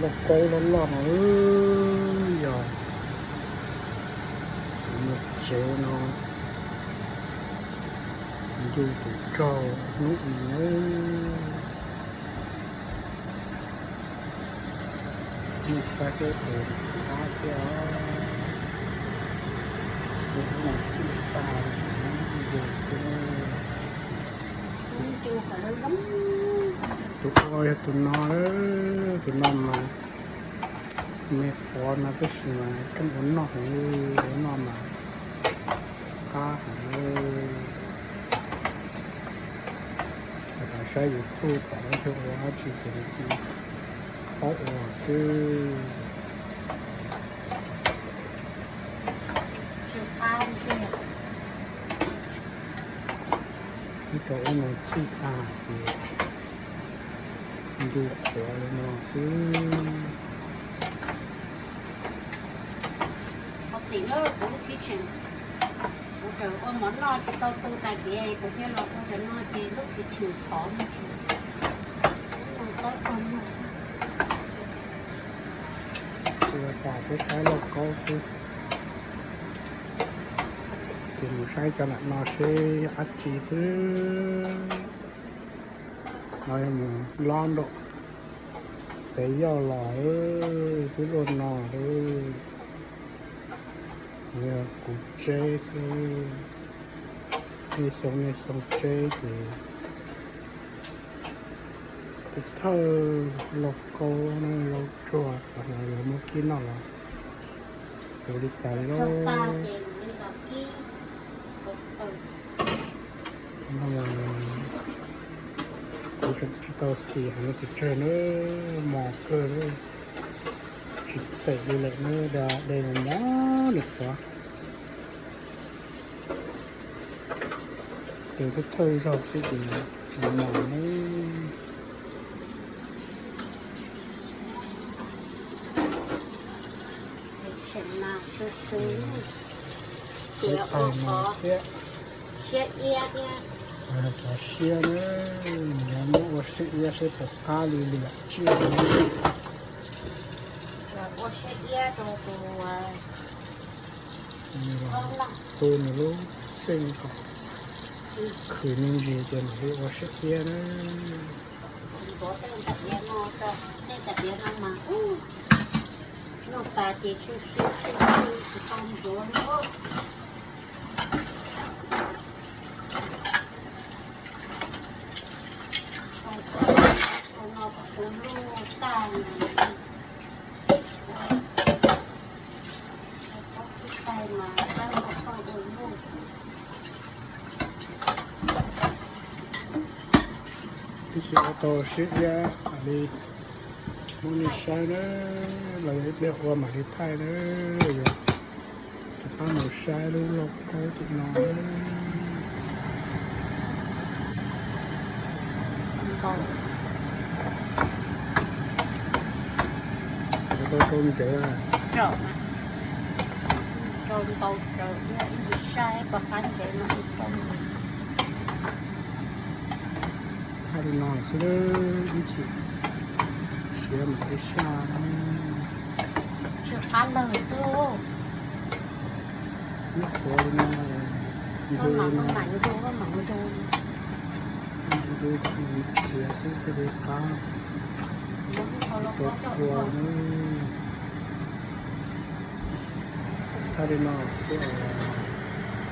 Lauj kaub loj loj no yog tus muag tsev no, ncu tus tsaug hnub no nawb. Nej saib seb tus ntxim qab thiab os. Tus no txhij tas ncu xwb. Tus ua yog tus no, tus no mas me quav no tab sis mas keej ua noj heev, ua noj mas qab heev. Los saib YouTube tom ib tug ua dab tsi ces nws cia paub ua xwb. Ib tau ua no txhij tas ces ncu quav li no xwb. Qhov txim lawm kuv lub kitchen, kuv tseem ua mov noj tsis tau tu tais diav kuv thiaj los ua cov no ces lub kitchen txhov me ntsis. Ua tas peb saib lauj kaub xwb. Ces mus saib cov lam no seb dab tsi xwb. No yog mus lob nraum pem yoj los twb luaj no lawm. Yog kuv tseb xwb, niaj xyoo niaj xyoo tseb ces tus thawj lauj kaub lauj tsuag los yog muab kib noj los yuav li cas li lauj. Kuv tseem tsis tau xis heev pes tsawg na, mos kawg na, tsis txheem li lawm na, da de mos mos li qhov. Ces thawj thawj zaug xwb ces mos mos na. Siab iab thiab. Cov siab na, yuav muab ua siab iab seb puas qab li liam tsiaj. Ua siab iab rau tus, tus nws lub xeej kom khwv me ntsis ces mam li ua siab iab na. Ntxuav tej ntawm diav no, tej ntawm diav no mas noj tas ces tsw siab tsw tsis tau ntxuav li. Tus no kom tus luj tag, tus tais mas tab ua tau ua luj. Ib tsis ua tau siab iab mam li muab nej saib na, los yog ib pliag ua mam li thaij na. Rov qab mus saib lub lauj kaub tim no. Ua tau rau ntsev. Rau ntau, ib ntsis saib pom qab ntsev mas rau ntsev. Thaij li no xwb, ib chim siav mam li saj. Tsw qab lawg xwb. Ib qhuav li no, ncu li no, ncu kom nws siav xwb thiaj li qab, tsis tau kua na. Thaij li no xwb os.